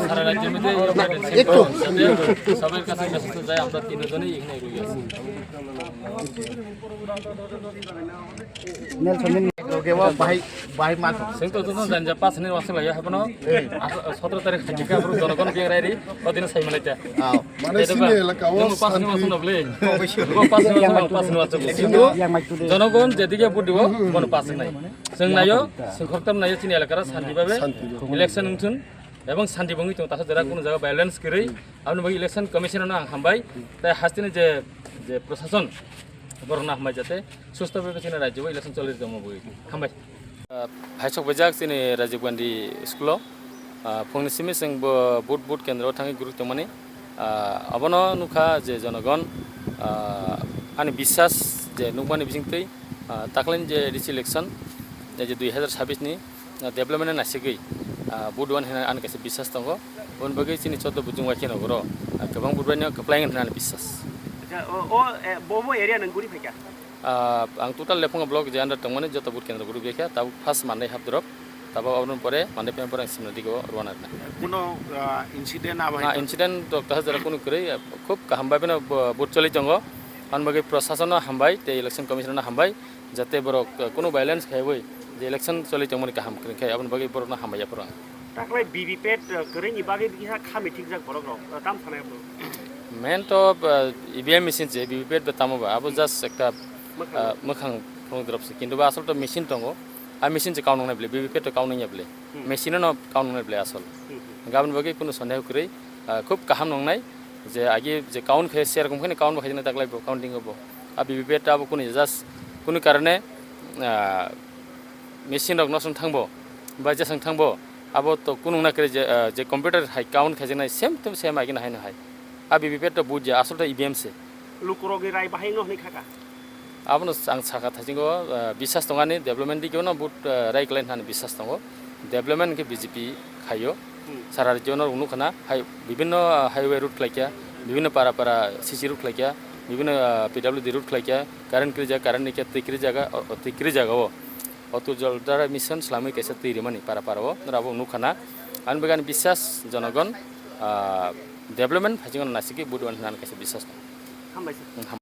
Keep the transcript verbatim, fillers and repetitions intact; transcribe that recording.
সারা রাজ্যের মধ্যে এই অপারেশন একটু। সবের কাছে মেসেজ যায়, আমরা তিনজনই এখানে এগিয়ে আছি। Nelson, nin loge wa bahai, bahai ma thok. Sing to to janja pas ni wasung lagi, hapono sotro tarik hajika bro, jorogon biang rairi, o din sai malaita. Mane sini elaka o pas ni wasung noble. Pas ni wasung, pas ni wasung. Jorogon jediga budi o, bono pas nai. Sing nayo, sing khortam nayo, sini elaka ra santi babe. Election nungsun, ebong santi bongi tung tasa jera kuno jaga violence kiri. Aboni bagi election commission no ang hambai. Tai hastini je, je prosason, borok no hambai jate. Susto bebe chini rajyo election choli tongma bui. Hambai. Ah, phaisok bejak chini Rajiv Gandhi school o, ah, phungni simi chwng bo boot boot kendro thangwi guruk tongmani. Ah, abono nukha je jonogon, ah, ani biswas je nukmani bisingtwi, ah, taklani je A D C election, je dui hazar sabis ni, ah, development nasigwi, ah, boot wan hwnwi ani kaisa biswas tongo. Aboni bagwi chini choddo bujung waikhe nogoro, ah, kwbang boot bai no kwplai wngkha hwnwi ani biswas. Acha, o, o, e, bo, bo area nang guri phaikha? Ah, ang total Lephunga block je under tongmani joto boot kendro group bekha, tabuk first Monday hap drop, tabuk aboni pore Monday pore ang simna digo rwana rwna. Kuno, ah, incident abo Na hai incident to kaha jara kunu kwrwi, khub kaham bai beno bo-, boot choli tongo. Aboni bagwi prosason no hambai tei election commission no hambai, jate borok, ah, kunu violence khaiwi je election choli tongmani kaham kwrwi khai, aboni bagwi borok no hambai yaphuru ang. Taklai V V P A T, uh, kwrwini bagwi kisa khami thikjak borok rok, uh, tam sanai bro. Main to, uh, E V M machine se, V V P A T ba tamo ba, abo just ekta, uh, mwkhang phunuk drop se. Kintu ba asol to machine tongo, a machine se count wngnai bwle, V V P A T to count wngya bwle. Machine no count wngnai bwle asol. Gabon bagwi kunu sondeho kwrwi, uh, khub kaham wngnai, je agi je count khe, serokom khe count bo khaijana taklai bo, counting bo. A V V P A T abo kunu just, kunu karone, uh, machine rok nosong thangbo, ba jesang thangbo, abo to kunung na kre je, ah, je computer hai count khaijak nai same to same agini haino hai. A V V P A T to bujya, asol to E V M se. Lukurok ni rai bahai no hwnwi khaka. Abono ang saka thaisingo, ah, biswas tongani development dikhe no but, ah, rai klai hwnani biswas tongo. Development khe B J P khaio. Sara rajyo no nukha na, hai, bibhinno, ah, highway route khlaikha, bibhinno para para C C route khlaikha, bibhinno, ah, P W D route khlaikha, current krijak, current nikha, twi krijak, o, o, twi krijak o. Auto Jal Dhara Mission swlamwi kaisa twi rimani para para o, norabo nukha na. Ani bagwi ani biswas jonogon, ah, development phaijingo naisiki vote wan hwnani kaisa biswas. Hambai sir.